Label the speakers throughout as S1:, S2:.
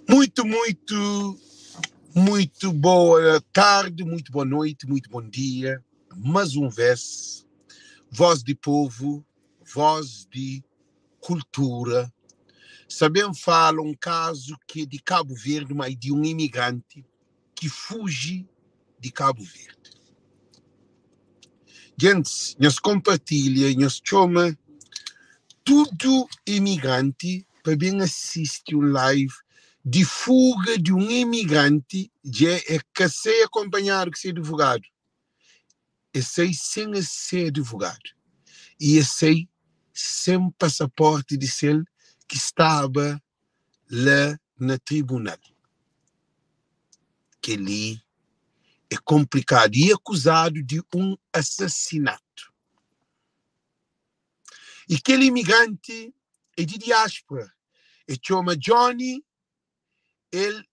S1: Muito, muito, muito boa tarde, muito boa noite, muito bom dia. Mais um vez, voz de povo, voz de cultura. Sabem fala um caso que é de Cabo Verde, mas de um imigrante que fuge de Cabo Verde. Gente, nós compartilha, nós chama tudo imigrante para bem assistir um live de fuga de um imigrante de é que ser acompanhado que ser advogado. É sei sem ser advogado. E é sei sem passaporte de ser que estava lá na tribunal. Que ali é complicado e acusado de um assassinato. E aquele imigrante é de diáspora. É chama Johnny, ele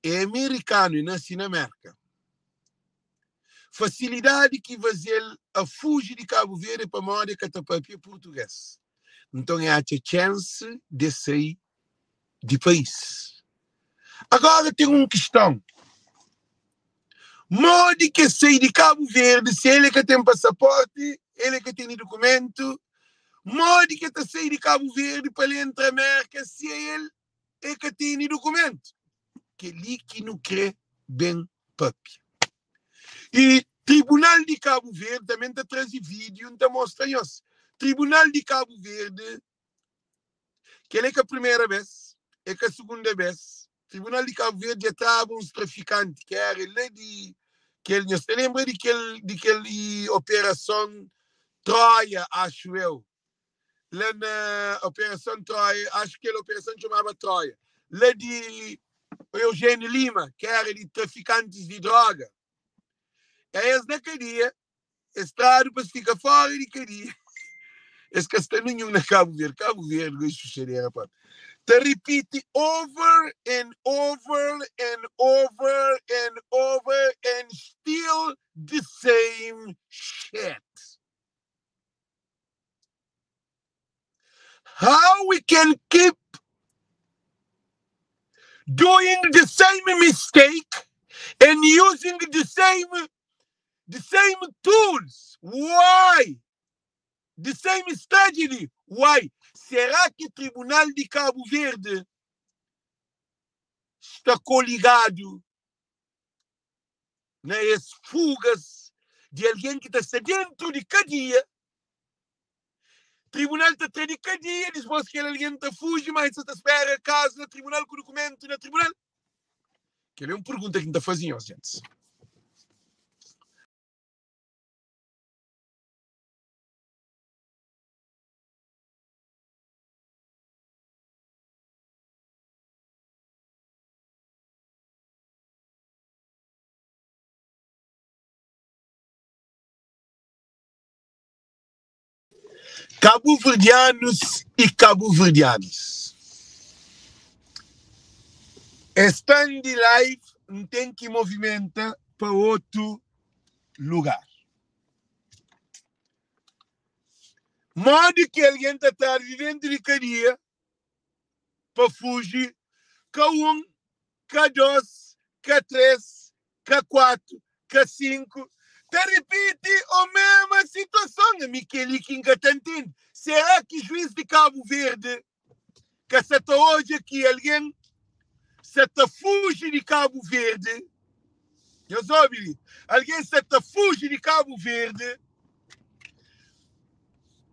S1: é americano e nasce na América. Facilidade que faz ele a fugir de Cabo Verde para morar em português. Então é a chance de sair de país. Agora tem uma questão. Modi que sair de Cabo Verde, se ele que tem passaporte, ele que tem documento, modi que tá sair de Cabo Verde para ele entrar na América, se ele é que tem documento. Que ali que não crê bem papi. E Tribunal de Cabo Verde também está trazendo vídeo, está mostrando isso. Tribunal de Cabo Verde, que ele é que a primeira vez, é que a segunda vez, Tribunal de Cabo Verde já estava uns traficantes, que era ele de. Que ele, você lembra de aquele, de aquele Operação Troia, acho eu. Lá na Operação Troia, acho que a operação chamava Troia. Lá de Eugênio Lima, que era de traficantes de droga. É esse da cadeia, estrado para ficar fora de cadeia. Esse que está nenhum na Cabo Verde. Cabo Verde, gosto de cheiro, rapaz. Te repeat over and over and over and over and still the same shit. How we can keep doing the same mistake and using the same tools? Why? The same strategy. Why? Será que o Tribunal de Cabo Verde está coligado nas fugas de alguém que está dentro de cadeia? Tribunal está de cadeia, depois que alguém está fuge, mas você está espera caso no tribunal com documento no tribunal. Que é uma pergunta que está fazendo, gente. Cabo-verdianos e cabo-verdianas. Stand de live não tem que movimentar para outro lugar. Modo que alguém está vivendo de cadeia para fugir, K1, K2, K3, K4, K5, te repite a mesma situação. Miqueli que entende. Será que juiz de Cabo Verde, que se está hoje aqui alguém se está fuge de Cabo Verde, eu soube, alguém se está fuge de Cabo Verde,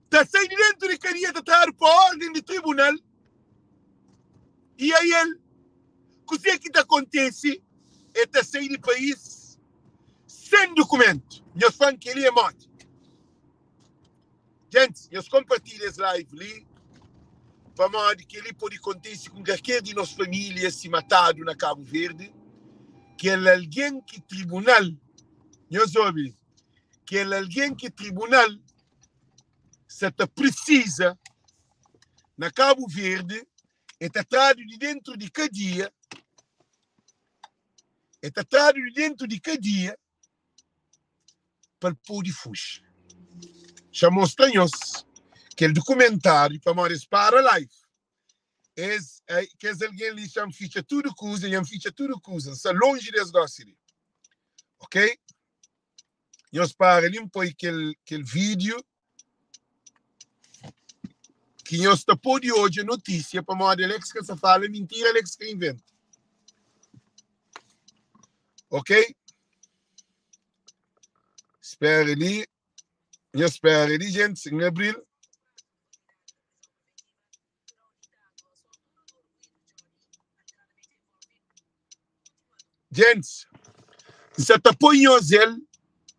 S1: está saindo dentro de cadeia, está por ordem de tribunal, e aí ele, o que é que acontece? É está saindo do país sem documento. Meus fãs que ele é morto. Gente, nós compartilhamos esse live ali, para modo que ele pode acontecer com qualquer de nossa família se matado na Cabo Verde, que é alguém que tribunal, nós ouvimos, que é alguém que tribunal se te precisa na Cabo Verde, é tratado de dentro de cadeia, é tratado de dentro de cadeia para poder fugir. Chamou estranhos aquele documentário para Maurício para live. Es, kes algen li xa-m fitxa tudu kuza, dja-m fitxa tudu kuza. N sta lonji des gósi li. Ok? Nhos para li, N poi kel, kel vídiu ki nhos ta pode odja notísia pamodi Alex ka sa fala mintira, Alex ka inventa. Ok? Spera li, nhos spera li, gente, N abril. Gentis, N sa ta poi nhos el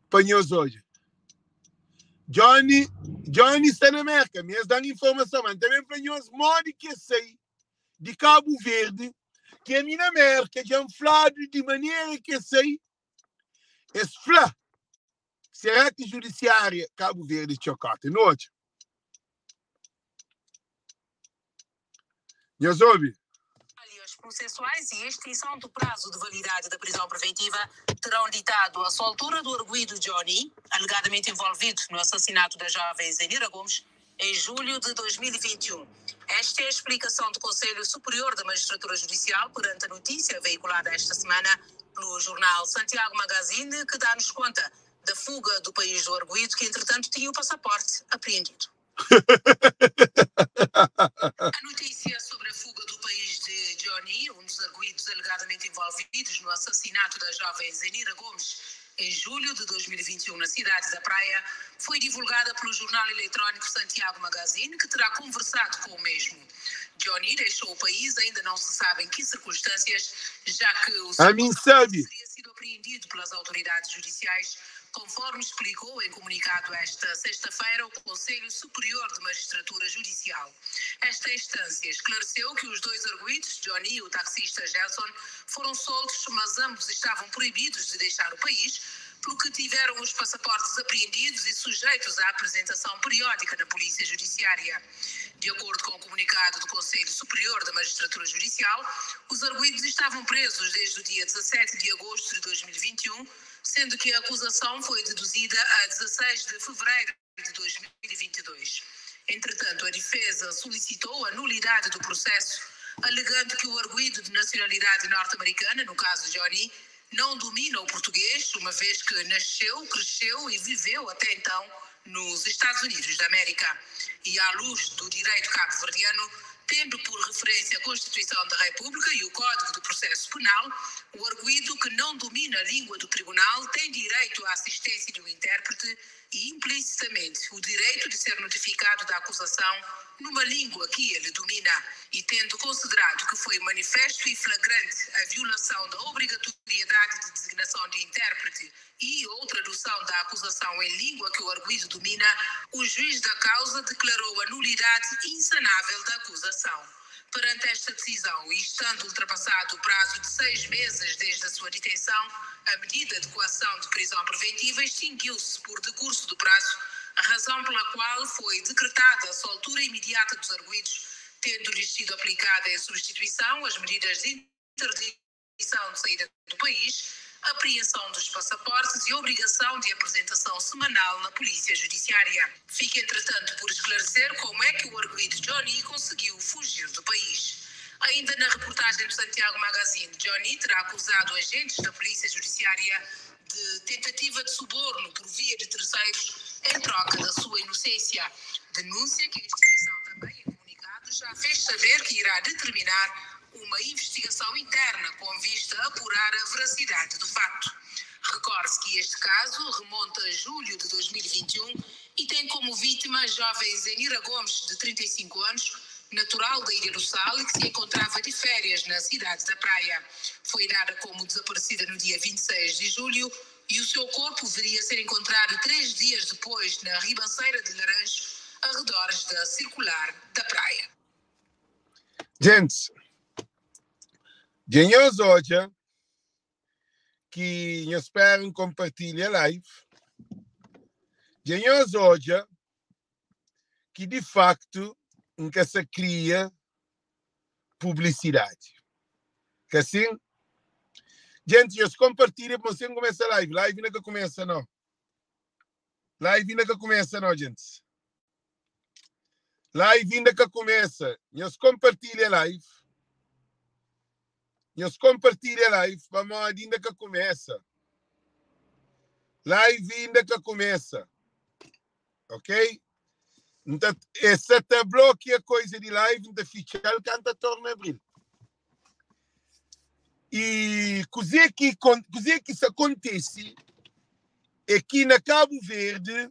S1: pa nhos odja. Johnny, Johnny sta na Merka, mi es da-m informason, ma N ta ben fla nhos modi ki es sai di Kabu Verdi, ki ami na Merka dja N fladu di manera ki es sai, es fla, será ki judisiária Kabu Verdi txokota? Nu odja. Nhos obi.
S2: Falhas processuais e extinção do prazo de validade da prisão preventiva terão ditado a soltura do arguido Johnny, alegadamente envolvido no assassinato da jovem Zenira Gomes, em julho de 2021. Esta é a explicação do Conselho Superior da Magistratura Judicial perante a notícia veiculada esta semana pelo jornal Santiago Magazine, que dá-nos conta da fuga do país do arguido, que entretanto tinha o passaporte apreendido. A notícia sobre a fuga do país de Johnny, um dos arguidos alegadamente envolvidos no assassinato da jovem Zenira Gomes em julho de 2021 na cidade da Praia, foi divulgada pelo jornal eletrónico Santiago Magazine, que terá conversado com o mesmo. Johnny deixou o país, ainda não se sabe em que circunstâncias, já que o seu
S1: Ami N
S2: passaporte
S1: sabe.
S2: teria sido apreendido pelas autoridades judiciais, conforme explicou em comunicado esta sexta-feira o Conselho Superior de Magistratura Judicial. Esta instância esclareceu que os dois arguidos, Johnny e o taxista Gelson, foram soltos, mas ambos estavam proibidos de deixar o país, pelo que tiveram os passaportes apreendidos e sujeitos à apresentação periódica na Polícia Judiciária. De acordo com o comunicado do Conselho Superior da Magistratura Judicial, os arguidos estavam presos desde o dia 17 de agosto de 2021, sendo que a acusação foi deduzida a 16 de fevereiro de 2022. Entretanto, a defesa solicitou a nulidade do processo, alegando que o arguido de nacionalidade norte-americana, no caso Johnny, não domina o português, uma vez que nasceu, cresceu e viveu até então nos Estados Unidos da América. E à luz do direito cabo-verdiano, tendo por referência a Constituição da República e o Código do Processo Penal, o arguido que não domina a língua do tribunal tem direito à assistência de um intérprete e, implicitamente, o direito de ser notificado da acusação numa língua que ele domina. E tendo considerado que foi manifesto e flagrante a violação da obrigatoriedade de designação de intérprete e ou tradução da acusação em língua que o arguido domina, o juiz da causa declarou a nulidade insanável da acusação. Perante esta decisão, e estando ultrapassado o prazo de 6 meses desde a sua detenção, a medida de coação de prisão preventiva extinguiu-se por decurso do prazo, a razão pela qual foi decretada a soltura imediata dos arguidos, tendo-lhes sido aplicada em substituição as medidas de interdição de saída do país, apreensão dos passaportes e obrigação de apresentação semanal na Polícia Judiciária. Fica, entretanto, por esclarecer como é que o arguido Johnny conseguiu fugir do país. Ainda na reportagem do Santiago Magazine, Johnny terá acusado agentes da Polícia Judiciária de tentativa de suborno por via de terceiros em troca da sua inocência. Denúncia que a instituição também, em comunicado, já fez saber que irá determinar uma investigação interna com vista a apurar a veracidade do facto. Recorde-se que este caso remonta a julho de 2021 e tem como vítima a jovem Zenira Gomes, de 35 anos, natural da Ilha do Sal e que se encontrava de férias na cidade da Praia. Foi dada como desaparecida no dia 26 de julho e o seu corpo viria a ser encontrado 3 dias depois na ribanceira de Laranjo, arredores da Circular da Praia.
S1: Gentis, dja nhos odja ki nhos spera N konpartilha live. Dja nhos odja ki di faktu N ka sa kria publisidadi. Ka sin? Gentis, nhos konpartilha pamodi sen kumesa live. Live inda ka kumesa nau. Live inda ka kumesa nau, gentis. Live inda ka kumesa. Nhos kompartilha live. Nhos kompartilha live pamodi inda ka kumesa. Live inda ka kumesa. Ok? Nta, e sa ta blokia koisa di live, nta fitxal ka nta torna abril. E kuzê ki kuzê ki sa kontese é ki na Cabo Verde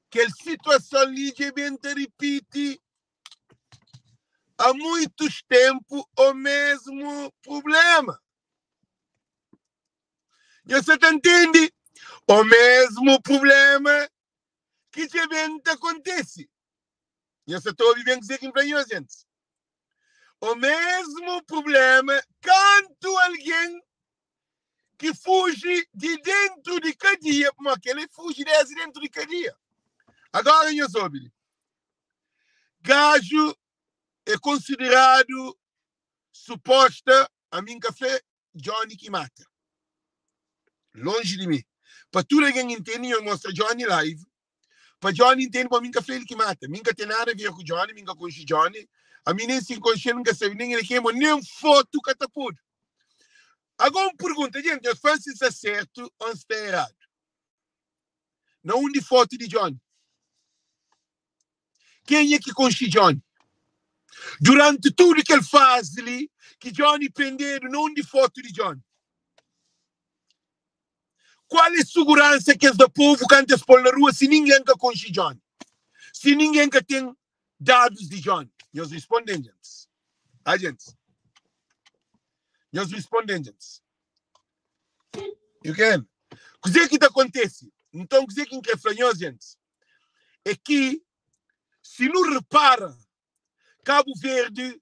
S1: kel situason li dja ben ta ripiti há muitos tempo o mesmo problema. Nhos sa ta ntende? O mesmo problema ki dja ben ta kontise. Nhos sa ta obi ben kuzê ki N fla nhos, gentis? O mesmo problema kantu algen ki fuji di dentu di kadia, pamodi kel li fuji desdi dentu di kadia. Agora nhos obi li. Gaju é konsideradu suposta, ami N ka fla Johnny ki mata. Lonji di mi. Pa tudu algen intende, nhos mostra Johnny live. Pa Johnny intende, pa mi N ka fla el ki mata. Mi N ka ten nada a ver ku Johnny, mi N ka konxe Johnny. Ami nen si N konxe-l, N ka sabe nen el é kenha, ma nen fotu ka ta podu. Agora un pergunta, gente, nhos fla si N sta sertu o N sta eradu. Na undi fotu di Johnny? Kenha ki konxe Johnny? Duranti tudu kel fazi li ki Johnny prendedu, na undi fotu di Johnny? Kual é suguransa ki es da povu kantu es pô-l na rua si ningen ka konxe Johnny? Si ningen ka ten dadus di Johnny? Nhos responden, gentis. Ah, gentis. Nhos responden, gentis. You can. Kuzê ki ta kontese? Nton, kuzê ki N kre fla nhos, gentis? É ki si nu repara Cabo Verde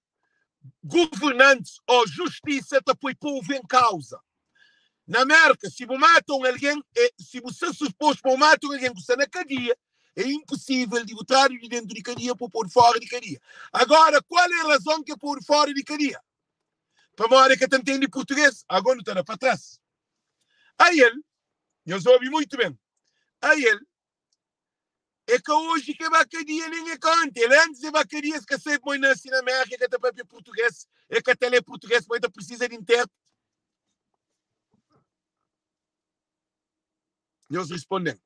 S1: governantes ou justiça ta poi povo em causa. Na América, si bu mata um alguém, é, si bu sta suposto pa bu mata um alguém ku sta na cadeia, é impossível di bu tradu di dentro di cadeia pa pôr fora di cadeia. Agora, qual é a razão que é pôr fora di cadeia? Pamodi ka ta entende português, agora nu ta da pa trás. A el, nhos obi muito bem, a el É ka oji ke ba kadia nen é ka onti. El antis e ba kadia es ka sabe mo e nasi na Merka e ka ta papia purtuges, e ka ta le purtuges mo e ta prisiza di interprete. Nhos risponden.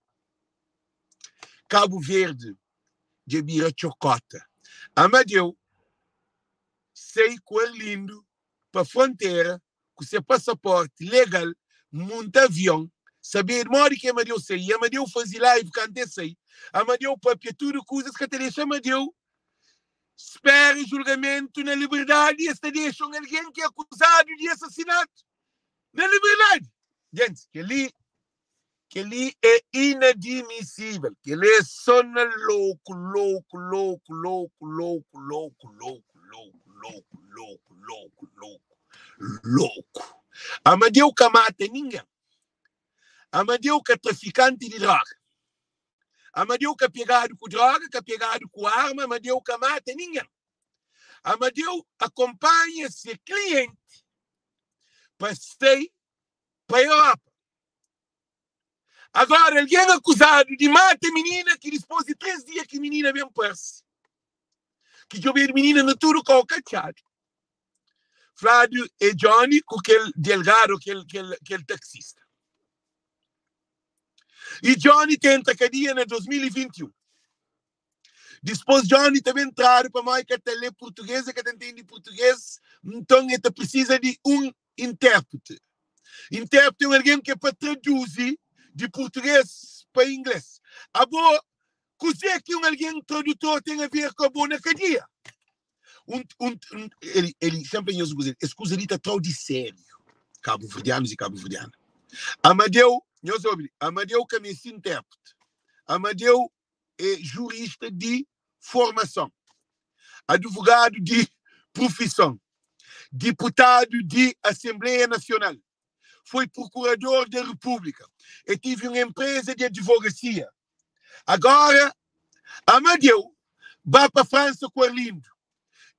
S1: Kabu Verdi dja bira txokota. Amadeu sai ku Arlindo pa frontera ku se pasaporti legal, munta avion, sabedu modi ki Amadeu sai, i Amadeu fazi live kantu el sai, Amadeu papia tudu kuzas ka ta dexa Amadeu spera julgamentu na liberdadi, es ta dexa un algen ki akuzadu di asasinatu na liberdadi. Gentis, kel-li Kel-li é inadmisível. Kel-li é sô na louku, louku, louku, louku, louku, louku, louku, louku, louku, louku, louku, louku, louku. Amadeu ka mata ningen. Amadeu ka trafikanti di droga. Amadeu ka pegadu ku droga, ka pegadu ku arma, Amadeu ka mata ningen. Amadeu akonpanha se klienti pa sai pa Europa. Agora, algen akuzadu di mata minina ki dispôs di 3 dia ki minina ben parse, ki djobedu minina na tudu kau ka atxadu. Fladu é Johnny ku kel delgado, kel, kel, kel taxista. I Johnny tenta kadia na 2021. Dispôs Johnny ta ben tradu pamodi ka ta lê purtugês, e ka ta ntende purtugês, nton e ta prisiza di un intérprete. Intérprete é un algen ki é pa traduzi di purtugês pa inglês. Abo, kuzê ki un algen tradutor ten a ver ku abo na kadia? Un, un, un, ele, ele, sempre nhos kuza, es kuza li ta trau di sério, kabuverdianus e kabuverdiana. Amadeu, nhos obi, Amadeu ka meste intérprete. Amadeu é jurista di formason, advogadu di profison, diputadu di Asenbleia Nasional, foi prokurador da Repúblika, e tive un enpreza di advogasia. Agora, Amadeu ba pa Fransa ku Arlindo.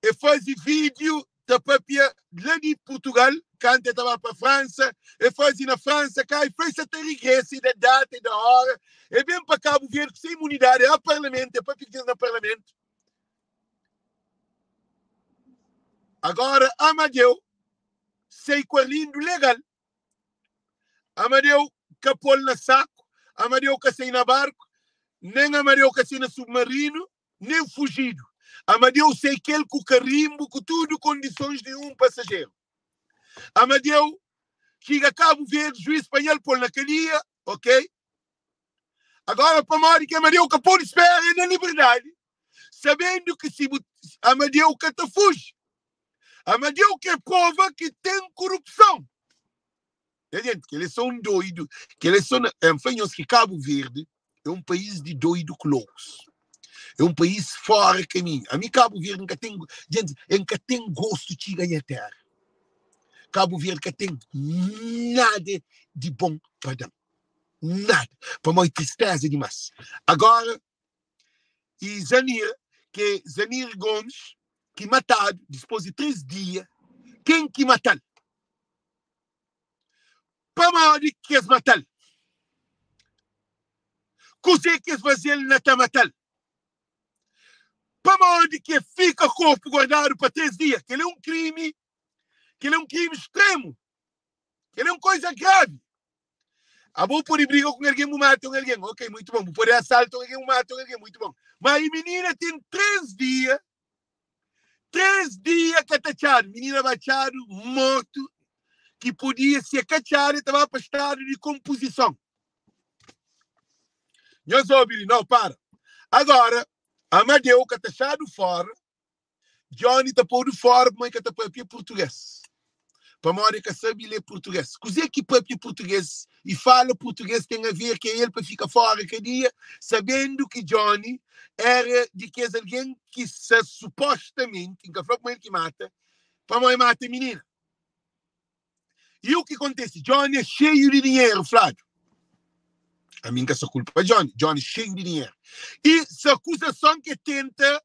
S1: E faze vídeo ta papia la di Portugal, kantu e ta ba pa Fransa, e faze na Fransa ka, e fla e sa ta regresa, e da data e da hora, e ben pa Cabo Verde ku se imunidade a parlamento, e papia ku djes na parlamento. Agora Amadeu sai ku Arlindo legal. Amadeu ka pô-l na saku, Amadeu ka sai na barku, nen Amadeu ka sai na submarinu, nen fujidu. Amadeu sai kel ku karimbu, ku tudu kondisons di un pasajeru. Amadeu txiga Kabu Verdi, juiz panha-l, pô-l na kadia, ok. Agora pamodi ki Amadeu ka pode spera na liberdadi, sabendu ki si bu Amadeu ka ta fuji. Amadeu kre prova ki ten korupson. Nha gente, kel é só un doidu, kel é só na, N fla nhos ki Kabu Verdi é un país di doidu ku loukus. É un país fora kaminhu. Ami Kabu Verdi N ka ten, gente, N ka ten gostu txiga nha tera. Kabu Verdi ka ten nada di bon pa da-m. Nada. Pamodi tristeza dimás. Agora, e Zanir, ke é Zanir Gomes, ki matadu dipôs di 3 dia, ken ki mata-l? Pamodi ki es mata-l? Kuzê ki es faze-l na ta mata-l? Pamodi ki e fika korpu guardadu pa 3 dia? Kel-li é un krimi, kel-li é un krimi stremu, kel-li é un koza gravi. Abo pode briga ku un algen, bu mata un algen, ok, muitu bon. Bu pode asalta un algen, bu mata un algen, muitu bon. Ma e minina ten 3 dia, 3 dia ka ta txadu. Minina ba txadu mortu, ki podia, si e ka txadu, e ta ba pa stadu di konpozison. Nhos obi li, nau, para. Agora, Amadeu ka ta txadu fora, Johnny ta podu fora pamodi ka ta papia purtuges. Pamodi e ka sabe le purtuges. Kuze ki papia purtuges i fala purtuges ten a ver ke el pa fika fora kadia, sabendu ki Johnny era di kes algen ki sa supostamenti, N ka fla kuma el ki mata, pamodi mata minina. I u ki kontese? Johnny é xeiu di dinheru, fladu. Ami N ka sa kulpa Johnny. Johnny xeiu di dinheru. I sa akuzason ke tenta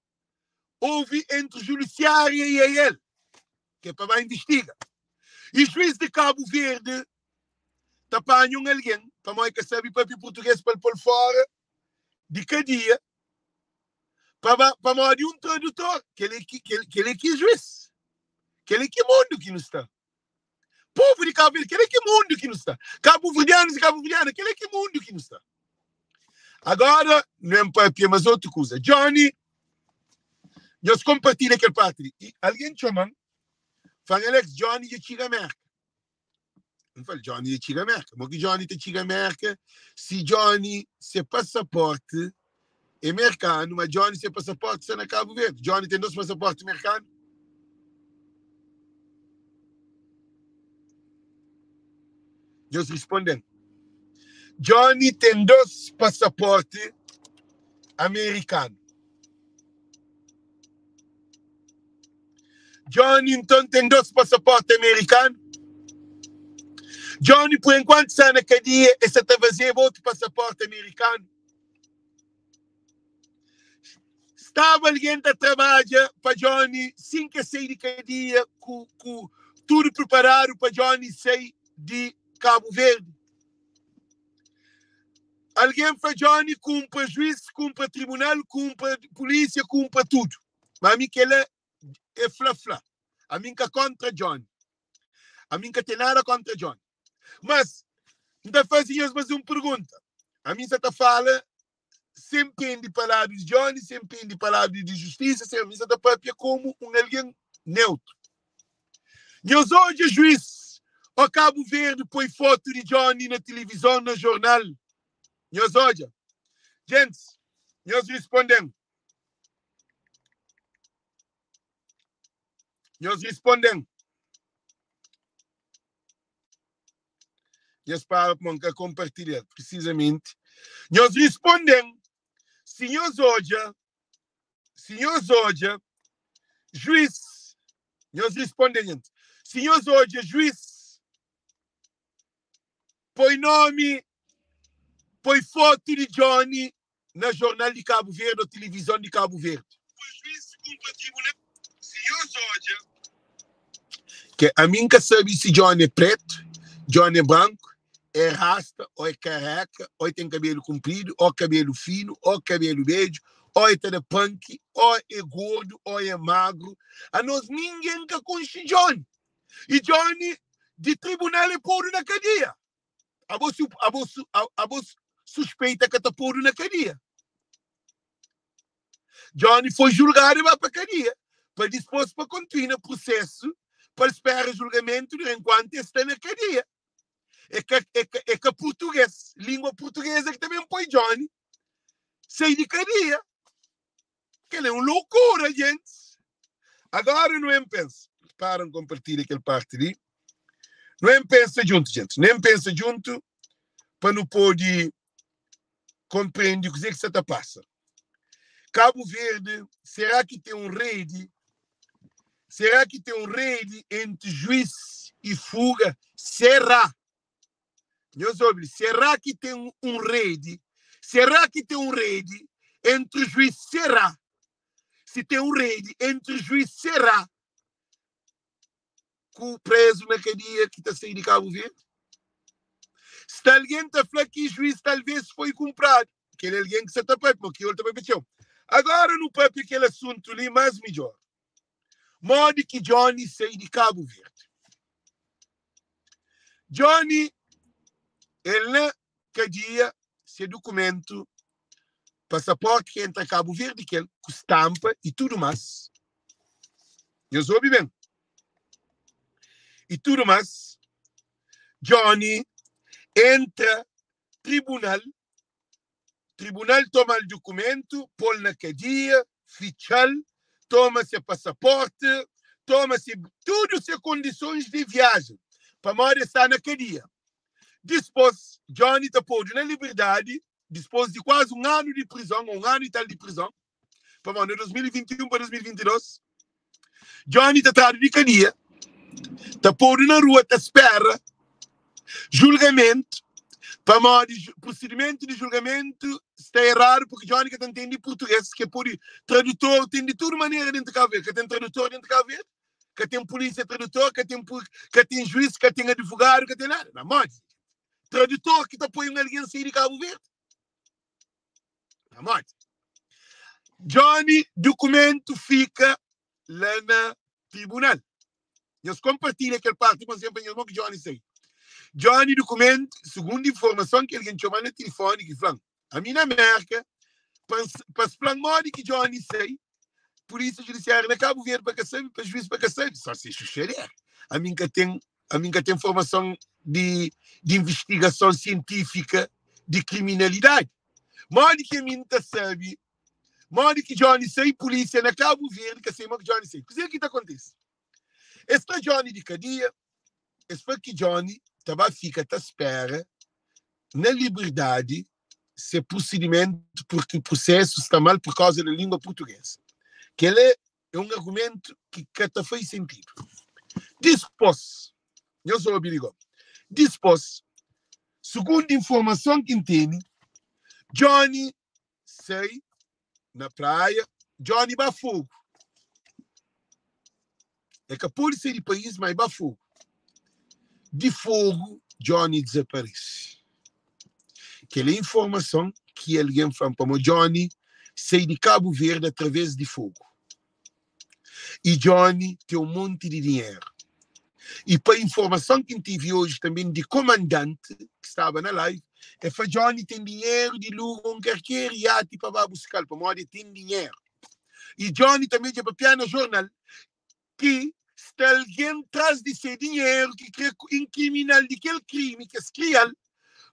S1: Ouvi entre judiciária e a el, que é pa ba investiga. E juiz de Cabo Verde ta panha um alguém, pamodi ka sabe papia português, pa el pô-l fora de cadia, pa ba, pamodi um tradutor, kel ki, kel, kel ki juiz, kel ki mundo ki nu sta. Povo de Cabo Verde, kel ki mundo ki nu sta. Cabo Verdeanos e Cabo Verdeana, kel ki mundo ki nu sta. Agora, não é papia, mas outra coisa. Johnny, nós compartilha aquele parte ali. E alguém chama, fala, Alex, Johnny já chega América. Eu falo, Johnny já chega América. Mas que Johnny te chega América, se Johnny, se passaporte é americano, mas Johnny se passaporte está na Cabo Verde. Johnny tem dois passaportes americanos. Nhos responde-m. Johnny ten dos pasaporti amerikanu. Johnny nton ten dos pasaporti amerikanu? Johnny por enkuantu sta na kadia e sa ta fazeba otu pasaporti amerikanu? Staba algen ta trabadja pa Johnny sin ke sai di kadia ku ku tudu preparadu pa Johnny sai di Kabu Verdi. Algen fla Johnny kunpra juiz, kunpra tribunal, kunpra polísia, kunpra tudu. Ma ami kela é fla fla. Ami nka kontra Johnny. Ami nka ten nada kontra Johnny. Mas N ta faze nhos mas un pergunta. Ami N sa ta fala sen pende pa ladu di Johnny, sen pende pa ladu di justisa, sen, mi sa ta papia komu un algen neutru. Nhos odja juiz o Kabu Verdi poi fotu di Johnny na tilivizon, na jornal? Nhos odja? Gentis, nhos risponden. Nhos risponden. Nhos para pamo N ka konpartilha prisizamenti. Nhos risponde-m si nhos odja, si nhos odja juiz, nhos risponde-m nhant, si nhos odja juiz poi nomi, poi fotu di Johnny na jornal di Kabu Verdi ô tilivizon di Kabu Verdi. Ke ami N ka sabe si Johnny é pretu, Johnny é branku, é rasta ô é kareka, ô é ten kabelu kunpridu, ô kabelu finu, ô kabelu bedju, Ó e ta da panki, ó e gordu, ó e magru. Anos ningen ka konxe Johnny. I Johnny di tribunal e podu na kadia. Abo su, abo su, abo suspeita ka ta podu na kadia. Johnny foi julgadu e ba pa kadia pa dispos pa kontinua prusesu pa el spera julgamentu enkuantu el sta na kadia. É ka, é ka, é ka purtuges, lingua purtugeza ki ta ben poi Johnny sai di kadia. Kel é un loucura, gentis. Agora nu en pensa. Para n kompartilha kel parti li. Nu en pensa djuntu, gentis. Nu en pensa djuntu pa nu pode komprendi kuzê ki sa ta pasa. Kabu Verdi, será ki ten un redi? Será ki ten un redi entri juiz i fuga? Será? Nhos obi, será ki ten un redi? Será ki ten un redi entri juiz? Será? Si ten un redi entri juiz, será ku prezu na kadia ki ta sai di Kabu Verdi? Sta algen ta fla ki juiz talvez foi kunpradu. Kel algen ki sa ta papia, ma kriolu ta papia txeu. Agora nu papia kel asuntu li mas midjor. Modi ki Johnny sai di Kabu Verdi? Johnny el na kadia se dukumentu, pasaporti ki entra Kabu Verdi kel ku stampa i tudu mas. Nhos obi ben. I tudu mas. Johnny entra tribunal, tribunal toma-l dukumentu, pô-l na kadia, fitxa-l, toma se pasaporti, toma se tudu se kondisons di viajen, pamodi el sta na kadia. Dispôs, Johnny ta podu na liberdadi, dispôs di kuazi un anu di prizon, ô un anu i tal di prizon, pamodi na 2021 pa 2022, Johnny ta tradu di kadia, ta podu na rua ta spera julgamentu, pamodi prosidimentu di julgamentu sta eradu purki Johnny ka ta ntende purtuges, ke pode tradutor ten di tudu manera dentu Kabu Verdi, ka ten tradutor dentu Kabu Verdi, ka ten pulisia tradutor, ka ten ka ten juiz, ka ten advogadu, ka ten nada. Na modi? Tradutor ki ta poi un algen sai di Kabu Verdi? Na modi? Johnny, dukumentu fika la na tribunal. Nhos konpartilha kel parti pa N pa nhos mo ki Johnny sai. Johnny dukumentu, sugundu informason ki algen txoma-m na tilifoni ki fla-m, ami na Merka, pa N pa es fla-m modi ki Johnny sai, Pulísia Judisiária na Kabu Verdi pa ka sabe, pa juiz pa ka sabe, só se xuxadera. Ami N ka ten, ami N ka ten formason di di invistigason sientífika di kriminalidadi. Modi ki ami N ta sabe modi ki Johnny sai, pulísia na Kabu Verdi ka sabe modi ki Johnny sai. Kuzê ki ta kontise? Es tra Johnny di kadia, es fla ki Johnny ta ba fika ta spera na liberdadi se prusidimentu purki prusesu sta mal pur kauza di lingua purtuges. Kel é un argumentu ki ka ta fai sentidu. Dispos, nhos obi li go, dispos, sugundu informason ki N tene, Johnny sai na praia, Johnny ba Fogo. É ka pode sai di país, ma é ba Fogo. Di Fogo, Johnny dezaparese. Kel é informason ki algen fla-m pamo Johnny sai di Kabu Verdi através di Fogo. I Johnny ten un monti di dinheru. I pa informason ki N tivi oji tanben di komandanti ki staba na live, el fla Johnny ten dinheru di luga un karker iati pa ba buska-l pamodi el ten dinheru. I Johnny tanbe dja papiá na jornal ki sta algen tras di se dinheru ki kre inkrimina-l di kel krimi ki es kria-l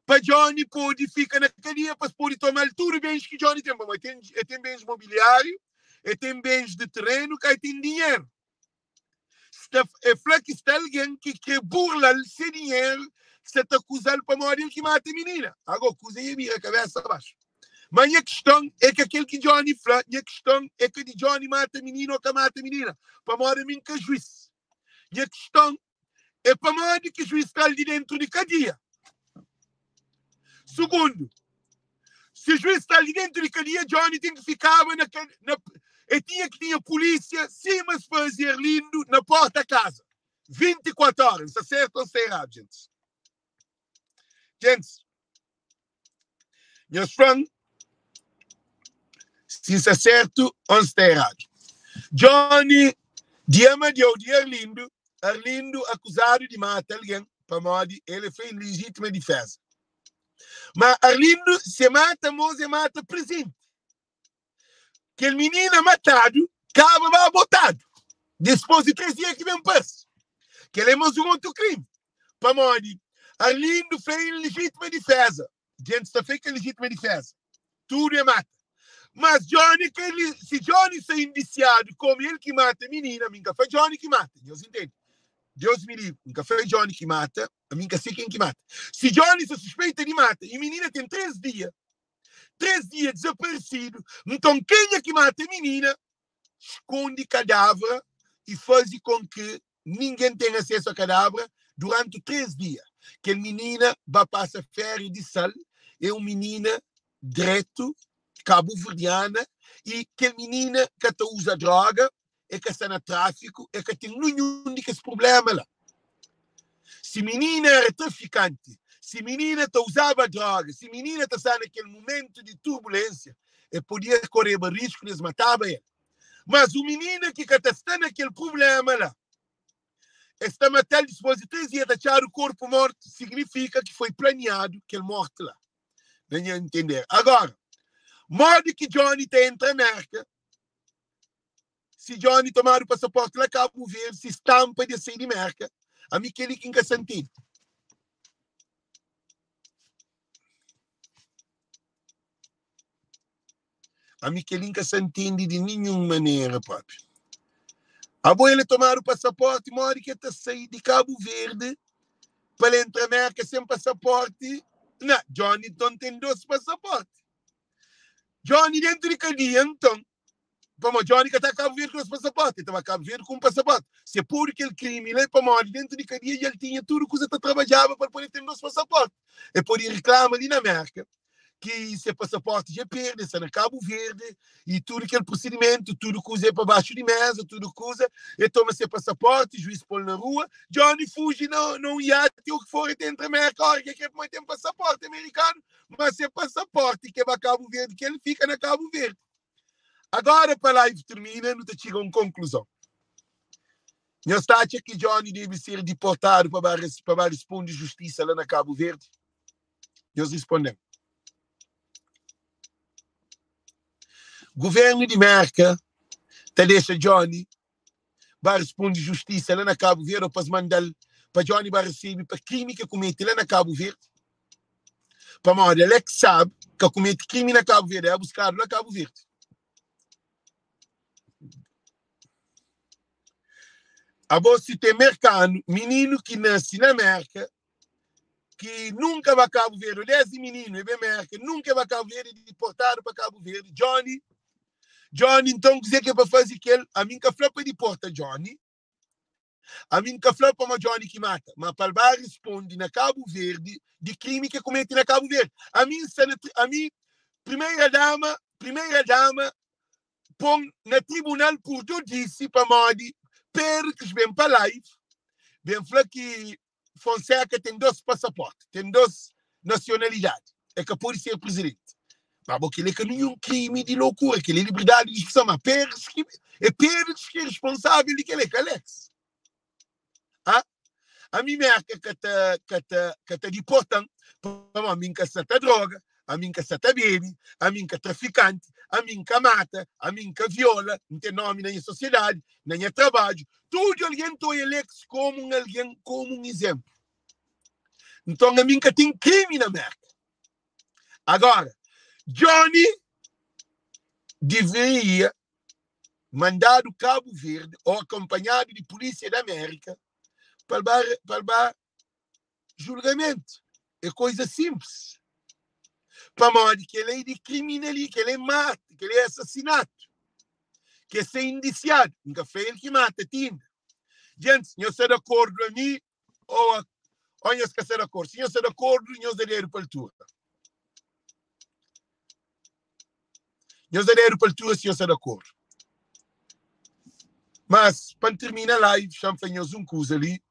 S1: pa Johnny pode fika na kadia pa es pode toma-l tudu bens ki Johnny ten pamodi el ten bens mobiliáriu, el ten bens di terenu, ka el ten dinheru. Sta, el fla ki sta algen ki kre burla-l se dinheru, sta ta akuza-l pamodi el ki mata minina. Ago, kuza ia bira kabesa baxu. Ma nha kiston é ka kel ki Johnny fla, nha kiston é ka di Johnny mata minina o ka mata minina, pamodi ami N ka juiz. Nha kiston é pamodi ki juiz tra-l di dentu di kadia. Sugundu, si juiz tra-l di dentu di kadia, Johnny ten ki fikaba na, na el tinha ki tinha pulísia sima es faze Erlindo na porta kaza 24 óra. N sta sertu o N sta eradu, gentis? Gentis, nhos fla-m. Si N sta sertu o N sta eradu. Johnny di Amadeu di Arlindo, Arlindo akuzadu di mata algen pamodi el e fla en lijitima difeza. Ma Arlindo se mata mos e mata prezenti. Kel minina matadu kaba ba botadu dispos di 3 dia ki ben parse. Kel é mas un otu krimi pamodi Arlindo fla en lijitima difeza. Djentis ta fla ki é lijitima difeza. Tudu é mata. Mas Johnny ka si Johnny sta indisiadu komu el ki mata minina, ami N ka fla Johnny ki mata, nhos intende? Deus mi livre, N ka fla Johnny ki mata, ami N ka se ken ki mata. Si Johnny sta suspeita di mata i minina ten 3 dia, 3 dia dezaparesidu, nton kenha ki mata minina skonde kadavra i faze kon ki ningen ten asesu a kadavra duranti 3 dia. Kel minina ba pasa féria di sal, é un minina dretu, kabuverdiana, i kel minina ka ta uza droga, e ka sta na tráfiku, e ka ten ninhun di kes prubléma la. Si minina éra trafikanti, si minina ta uzaba droga, si minina ta sta na kel mumentu di turbulénsia, e podia koreba risku di es mataba el. Mas un minina ki ka ta sta na kel prubléma la, es ta mata-l dispôs di 3 dia ta atxadu korpu mortu, signifika ki foi planiadu kel morti la, na nha entender. Agora, modi ki Johnny ta entra Merka si Johnny tomadu pasaporti la Kabu Verdi, si stampa di sai di Merka? Ami kel-li ki N ka sa ntende. Ami kel-li N ka sa ntende di ninhun manera propi. Abo el é tomadu pasaporti, modi ki el ta sai di Kabu Verdi pa el entra Merka sen pasaporti? Na, Johnny nton ten dos pasaporti. Johnny dentu di kadia nton, pamodi Johnny ka ta Kabu Verdi ku dos pasaporti, el ta ba Kabu Verdi ku un pasaporti. Si é podu kel krimi la é pamodi dentu di kadia dja el tinha tudu kuza ta trabadjaba pa el pode ten dos pasaporti. El pode riklama li na Merka ki se pasaporti dja perde, sta na Kabu Verdi i tudu kel prosidimentu, tudu kuza é pa baxu di meza, tudu kuza, el toma se pasaporti, juiz pol na rua, Johnny fuji na na un iati ou ki for, el ta entra Merka ora ki el kre pamodi el ten pasaporti amerikanu, ma se pasaporti ke ba Kabu Verdi ke el fika na Kabu Verdi. Agora pa live termina nu ta txiga un konkluzon. Nhos ta atxa ki Johnny debe ser diportadu pa ba pa ba risponde justisa la na Kabu Verdi? Nhos risponde-m. Guvernu di Merka ta dexa Johnny ba risponde justisa la na Kabu Verdi ou pa es manda-l pa Johnny ba resebe pa krimi ki el kumete la na Kabu Verdi? Pamodi Alex Saab ka kumete krimi na Kabu Verdi, el buskadu la Kabu Verdi. Abo si ten merkanu, mininu ki nasi na Merka, ki nunka ba Kabu Verdi, desdi mininu e ben Merka, nunka e ba Kabu Verdi, e diportadu pa Kabu Verdi, Johnny, Johnny, nton kuzê ki é pa faze kel? Ami N ka fla pa diporta Johnny, ami N ka fla pamo Johnny ki mata, ma pa el ba risponde na Kabu Verdi di krimi ki e kumete na Kabu Verdi. Ami N sta na, ami, primeira dama, primeira dama pon na tribunal por dodisi pamodi Pericles ben pa live ben fla ki Fonseca ten 2 pasaporte, ten 2 nasionalidadi, e ka pode ser presidenti. Ma bo kel é ka ninhun krimi di lokura, kel é liberdadi di spreson, ma Pericles ki é Pericles ki é responsável di kel é ka Alex. Ah? Ami Merka ka ta ka ta ka ta diportan pamodi ami N ka sa ta droga, ami N ka sa ta bebe, ami N ka trafikanti, ami N ka mata, ami N ka viola, N ten nomi na nha sosiedadi, na nha trabadju. Tudu algen ta oia Alex komu un algen, komu un izénplu. Nton ami N ka ten krimi na Merka. Agora, Johnny deveria mandadu Kabu Verdi ou akompanhadu di pulísia di Amérika pa el ba pa el ba julgamentu. É koiza sinplis. Pamodi kel é di kriminali, kel é mata, kel é asasinatu, ki é ser indisiadu. N ka fla el ki mata ti inda. Djentis, nhos sta di akordu ami ou a ou nhos ka sta di akordu? Si nhos sta di akordu, nhos da dedu pa altura. Nhos da dedu pa altura si nhos sta di akordu. Mas, pa N tirmina live, xa-m fla nhos un kuza li.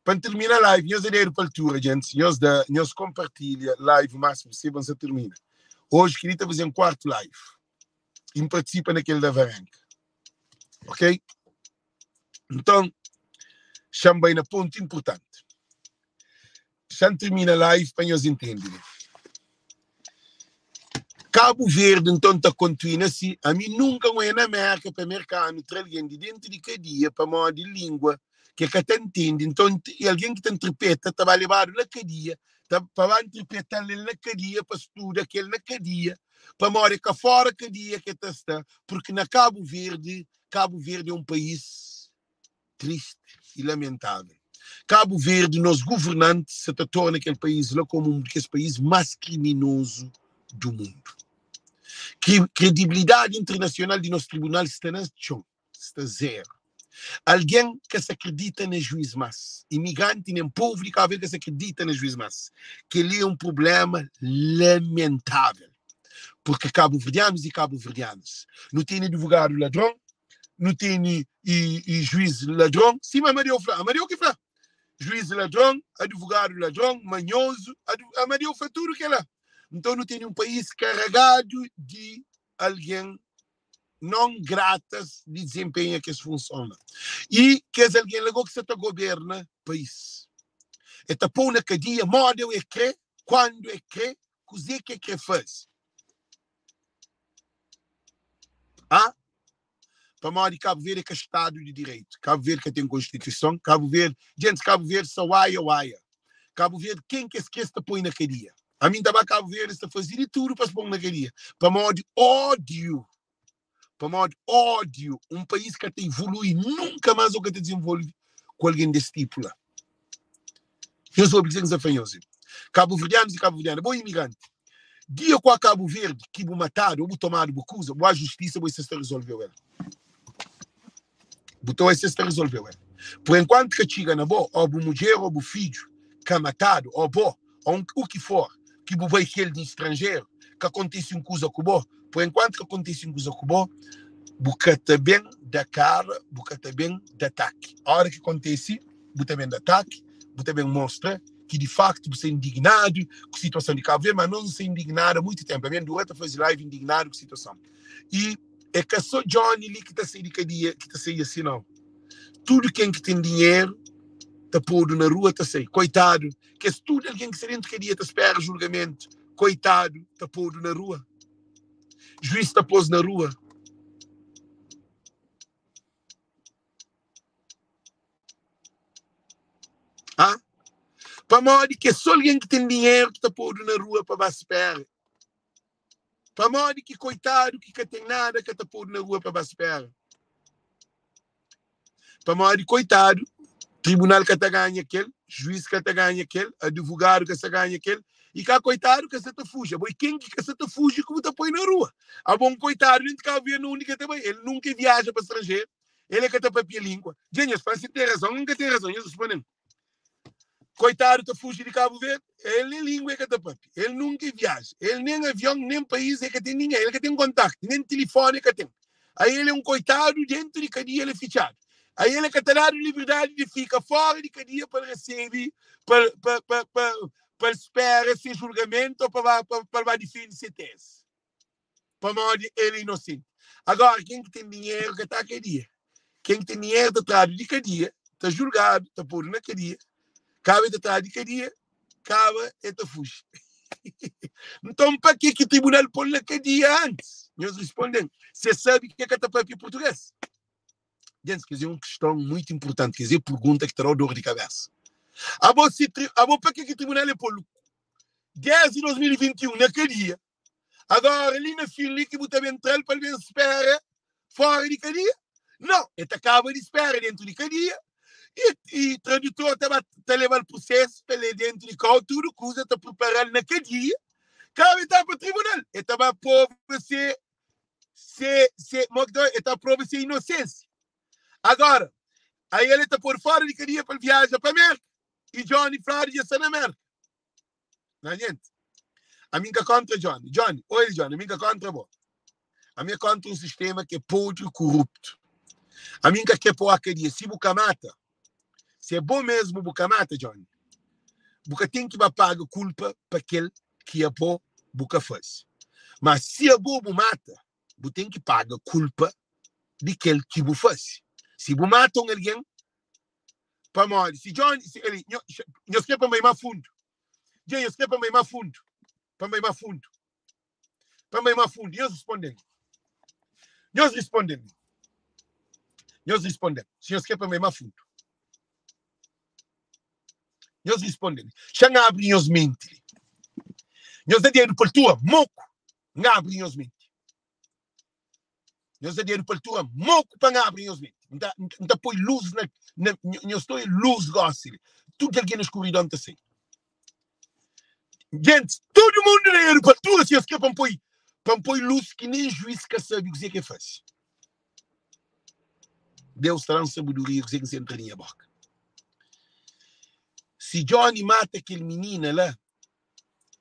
S1: Pa N tirmina live, nhos da dedu pa altura, djentis. Nhos da, nhos konpartilha live o másimu posível, N sa tirmina. Oji, kel-li ta faze-m kuartu live. I N partisipa na kel da Varenka. Ok? Nton, xa-m bai na pontu inpurtanti. Xa-m tirmina live pa nhos intende li. Kabu Verdi nton ta kontuina si, ami nunka N oia na Merka pa merkanu tra algen di dentu di kadia pamodi lingua ki e ka ta ntende. Nton, algen ki ta ntripeta ta ba lebadu na kadia ta pa ba ntripeta-l el na kadia pa studa kel na kadia pamodi é ka fora kadia ki e ta sta purki na Kabu Verdi Kabu Verdi é un país tristi i lamentável. Kabu Verdi, nos governantis sa ta torna kel país la komu un di kes país más kriminozu du mundu. Kredibilidadi internasional di nos tribunal sta na txon, sta zeru. Algen ka sa kridita na juiz más. Imigranti nen povu di Kabu Verdi ka sa kridita na juiz más. Kel-li é un prubléma lamentável. Purki kabuverdianus i kabuverdianas, nu tene advogadu ladron, nu tene i, i juiz ladron, sima Amadeu fla. Amadeu ki fla, juiz ladron, advogadu ladron, manhozu, Amadeu fla tudu kela. Nton nu tene un país karagadu di algen non gratas di dizenpenha kes funson la. I kes algen la go ki sa ta goberna país. E ta pou na kadia moda e kre, kuandu e kre, Kuzê ki el krê faze? Ah? Pamodi Kabu Verdi é ka Stadu di Direitu. Kabu Verdi ka ten Konstituison. Kabu Verdi, gentis Kabu Verdi sa waia waia. Kabu Verdi ken ki es krê es ta poi na kadia. Ami N ta ba Kabu Verdi es ta faze di tudu pa es pon na kadia. Pamodi ódiu, pamodi ódiu, un país ka ta ivolui nunka más ô ka ta dizenvolve ku algen des tipu la. Nhos obi kuzê ki N sta fla nhos li. Kabuverdianus i kabuverdiana, bo imigranti, dia ku a Kabu Verdi ki bu matadu ô bu tomadu bu kuza, bu a justisa, bo es ta rezolveu el. Bu ta es ta rezolveu el. Por enkuantu ka txiga na bo, ô bu mudjer ô bu fidju ka matadu, ô bo, ô un, u ki for, ki bu bai kel di stranjeru, ka kontise un kuza ku bo, por enkuantu ka kontise un kuza ku bo, bu ka ta ben da kara, bu ka ta ben da taki. Ora ki kontise, bu ta ben da taki, bu ta ben mostra ki di faktu bu sta indignadu ku situason di Kabu Verdi, ma nos nu sta indignadu a muitu tenpu. Ami N dura ta faze live indignadu ku situason. I é ka so Johnny li ki ta sai di kadia, ki ta sai asi nau. Tudu ken ki ten dinheru ta podu na rua ta sai. Koitadu, kes tudu algen ki sta dentu kadia ta spera julgamentu, koitadu ta podu na rua. Juiz ta pos na rua. Ah? Pamodi ki é só algen ki ten dinheru ki ta podu na rua pa ba spera? Pamodi ki koitadu ki ka ten nada ka ta podu na rua pa ba spera? Pamodi koitadu, tribunal ka ta ganha kel, juiz ka ta ganha kel, advogadu ka sa ganha kel, i ka koitadu ka sa ta fuji. Abo e ken ki ka sa ta fuji ku bu ta poi na rua? Abo un koitadu dentu Kabu Verdi na undi ki el ta bai? El nunka e viaja pa stranjeru, el e ka ta papia lingua. Dja nhos fla si N ten razon, N ka ten razon, nhos responde-m. Koitadu ta fuji di Kabu Verdi, el nen lingua e ka ta papia, el nunka e viaja, el nen avion, nen país e ka ten ningen, el ka ten kontaktu, nen tilifoni e ka ten. Aí el é un koitadu dentu di kadia el é fitxadu. Aí el ka ta dadu liberdadi di fika fora di kadia pa el resebe, pa pa pa pa pa el spera se julgamentu o pa ba pa pa el ba difende se tezi. Pamodi el é inosenti. Agora ken ki ten dinheru ka ta kadia. Ken ki ten dinheru ta tradu di kadia, ta julgadu, ta podu na kadia, kaba el ta tradu di kadia, kaba el ta fuji. Nton pa ke ki tribunal pol na kadia antis? Nhos risponden, se sabe ki el ka ta papia purtuges. Gentis, kes é un kiston muitu inpurtanti, kes é purgunta ki ta dau dor di kabesa. Abo si abo pa ke ki tribunal el polu desdi 2021 na kadia? Agora li na fin li ki bu ta ben tra-l pa el ben spera fora di kadia? Nau, el ta kaba di spera dentu di kadia i, i tradutor ta ba ta leba-l prusesu, ta lé dentu di kau tudu kuza, ta pripara-l na kadia, kaba el ta pa tribunal, el ta ba prova se se se mo ki ta el ta prova se inosensia. Agora, aí el ta pôdu fora di kadia pa el viaja pa Merka i Johnny fladu dja sta na Merka. Na gente. Ami nka kontra Johnny. Johnny, oi Johnny, ami nka kontra bo. Ami é kontra um sistema que é podre e corrupto. Ami nka quer pôr a cadeia. Se bu ka mata, se é bom mesmo bu ka mata, Johnny, bu ka tem que ba paga culpa pa kel que abo bu ka faze. Mas se abo bu mata, Bu ten ki paga kulpa di kel ki bu fase. Si bu mata un algen, pamodi si Johnny, si el, nho, nhos kre pa N bai má fundu? Dja nhos kre pa N bai má fundu? Pa N bai má fundu? Pa N bai má fundu? Nhos responde-m. Nhos responde-m. Nhos responde-m. Si nhos kre pa N bai má fundu. Nhos responde-m. Xa N abri nhos menti li. Nhos da dedu pa altura, moku. N abri nhos menti. Nhos da dedu pa altura, moku pa N abri nhos menti. N ta, N ta poi luz na, na nhos ta oia luz gosi li. Tudu algen na skuridon ta sai. Gentis, tudu mundu da dedu pa altura si nhos kre pa N poi, pa N poi luz ki nen juiz ka sabe kuzê ki e fase. Deus ta da-m sabedoria kuzê ki N sa entra di nha boka. Si Johnny mata kel minina la,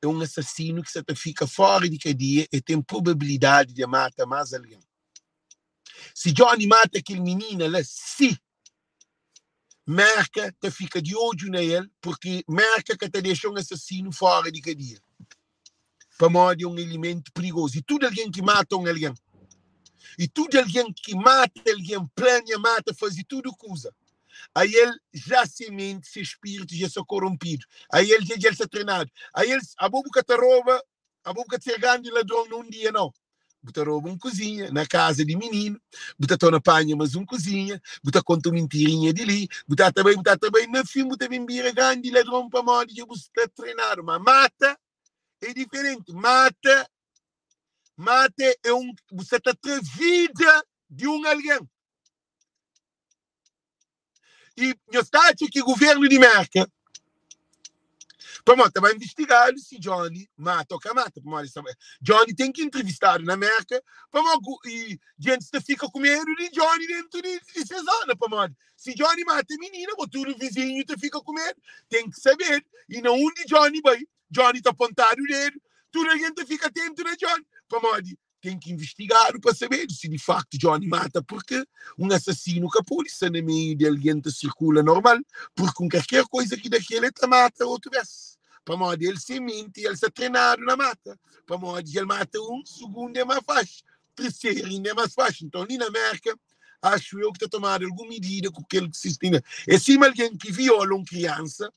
S1: é un asasinu ki sa ta fika fora di kadia e ten probabilidadi di mata más algen. Si Johnny mata kel minina la, si Merka ta fika di odju na el, purki Merka ka ta dexa un asasinu fora di kadia, pamodi é un elementu prigozu. I tudu algen ki mata un algen, i tudu algen ki mata algen, plania mata, faze tudu kuza, Ael já se menti, se spiritu dja sta koronpidu. Ael dja dja el sta trenadu. Ael, abo bu ka ta roba, abo bu ka ta ser grandi ladron na un dia, nau. Bu ta roba un kuzinha na kaza di mininu, bu ta torna panha mas un kuzinha, bu ta konta un mintirinha di li, bu ta ta bai, bu ta ta bai, na fin bu ta ben bira grandi ladron pamodi dja bu sta trenadu. Ma mata é diferenti. Mata, mata é un, bu sta ta tra vida di un algen. I nhos ta atxa ki guvernu di Merka, pamodi ta ba investigadu si Johnny mata o ka mata, pamodi sta Johnny ten ki entrevistadu na Merka, pamodi i gentis ta fika ku medu di Johnny dentu di di se zona, pamodi si Johnny mata minina, bo tudu vizinhu ta fika ku medu, ten ki sabedu i na undi Johnny bai, Johnny ta pontadu dedu, tudu algen ta fika atentu na Johnny, pamodi Ten ki investigadu pa sabedu si di faktu Johnny mata purki un asasinu ka podi sta na meiu di algen ta sirkula normal purki un karker koiza ki da kel el ta mata otu bes pamodi el se minti el sta trenadu na mata pamodi dja el mata un sugundu é ma faxi terseru inda é mas faxi nton li na Merka axu eu ki ta tomadu algun midida ku kel ki sisti é sima algen ki viola un kriansa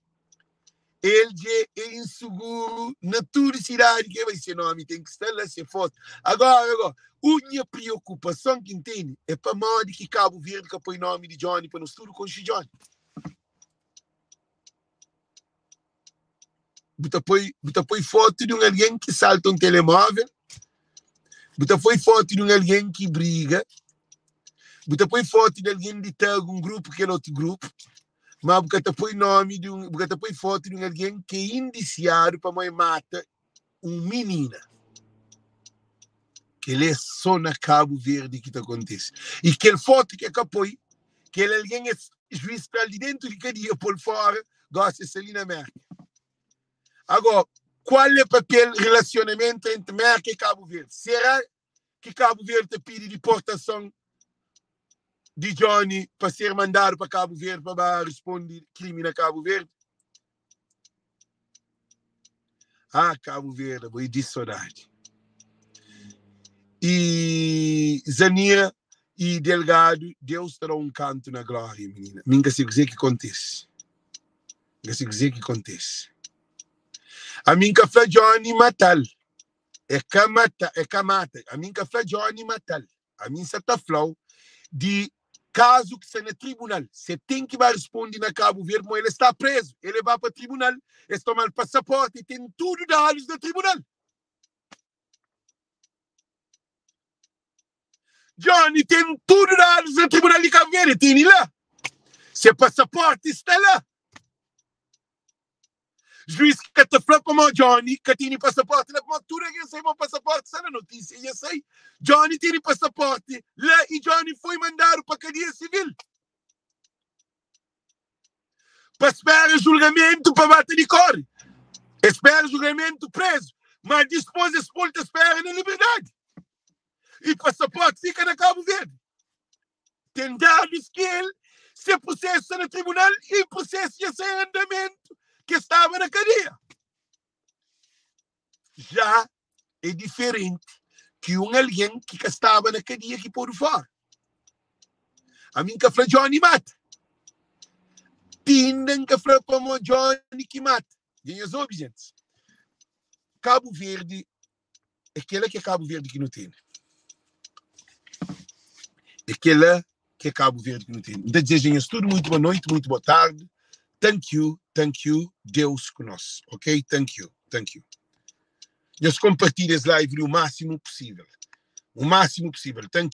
S1: El dje é insuguru na tudu sidadi ki el bai, se nomi ten ki sta la, se fotu. Agora, go, u nha priokupason ki N tene é pamodi ki Kabu Verdi ka poi nomi di Johnny pa nos tudu konxe Johnny. Bu ta poi, bu ta poi fotu di un algen ki salta un telemovel, bu ta poi fotu di un algen ki briga, bu ta poi fotu di algen di tag un grupu kel otu grupu, ma bu ka ta poi nomi di un, bu ka ta poi fotu di un algen ki é indisiadu pamodi el mata un minina. Kel-li é sô na Kabu Verdi ki ta kontise. I kel fotu ki el ka poi, kel algen é juiz tra-l di dentu di kadia pô-l fóra, gósi el sta li na Mérka. Agora, kual é papel relasionamentu entri Mérka i Kabu Verdi? Será ki Kabu Verdi ta pidi diportason di Johnny pa ser mandadu pa Kabu Verdi pa ba responde krimi na Kabu Verdi? Ah, Kabu Verdi, abo é di sodadi. E Zanira e Delgado, Deus ta da un kantu na glória, minina. Mi N ka se kuzê ki kontise. N ka se kuzê ki kontise. Ami N ka fla Johnny matal. É ka mata, é ka mata. Ami N ka fla Johnny matal. Ami N sa ta fla-u di kazu ki sta na tribunal. Se ten ki ba risponde na Kabu Verdi, mo el sta prezu. El e ba pa tribunal, es toma-l pasaporti, ten tudu dadus na tribunal. Johnny ten tudu dadus na tribunal di Kabu Verdi, tene la. Se pasaporti sta la. Juiz ka ta fla pamodi Johnny ka tene pasaporti la, pamodi tudu algen sai ma pasaporti sta na notisia dja sai. Johnny tene pasaporti la i Johnny foi mandadu pa kadia sivil pa spera julgamentu pa ba ta dikori. Es spera julgamentu prezu, ma dispos es pol ta spera na liberdadi i pasaporti fika na Kabu Verdi. Ten dadus ki el se prusesu sta na tribunal i prusesu dja sta en andamentu ki staba na kadia. Já é diferenti. Ki un algen ki ka staba na kadia ki podu fora. Ami N ka fla Johnny mata. Ti inda N ka fla pamo Johnny ki mata. Dja nhos obi, gentis? Kabu Verdi é kela ki é Kabu Verdi ki nu tene. É kela ki é Kabu Verdi ki nu tene. N ta dizeja nhos tudu muitu boa noiti, muitu boa tardi. Thank you, thank you. Deus ku nos, ok? Thank you, thank you. Nhos konpartilha es live li o másimu pusível. O másimu pusível. Thank.